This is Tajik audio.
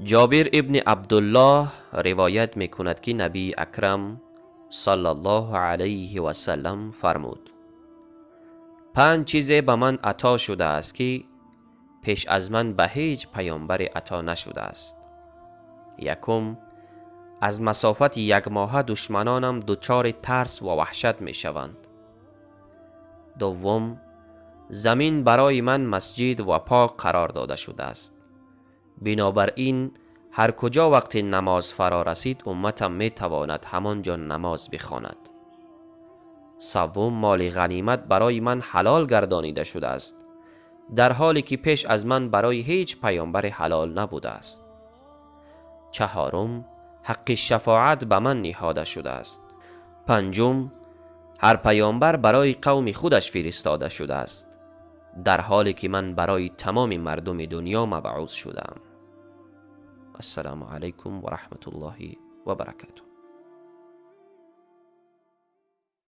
Ҷобир ибни Абдуллоҳ ривоят мекунад, ки Набии Акрам саллаллоҳу алайҳи васаллам фармуд: панҷ чизе ба ман ато шудааст, ки пеш аз ман ба ҳеҷ паёмбаре ато нашудааст. Якум, аз масофати як моҳа душманонам дучори тарс ва ваҳшат мешаванд. Дуввум, замин барои ман масҷид ва пок қарор дода шудааст. Бинобар ин ҳар куҷо вақти намоз фаро расид, умматам метавонад ҳамон ҷо намоз бихонад. Севум, моли ғанимат барои ман ҳалол гардонида шудааст, дар ҳоле ки пеш аз ман барои ҳеҷ паёмбаре ҳалол набудааст. Чаҳорум, ҳаққи шафоат ба ман ниҳода шудааст. Панҷум, ҳар паёмбар барои қавми худаш фиристода шудааст, дар ҳоле ки ман барои тамоми мардуми дунё мабъус шудаам. Ассалому алайкум ва раҳматуллоҳи ва баракатуҳ.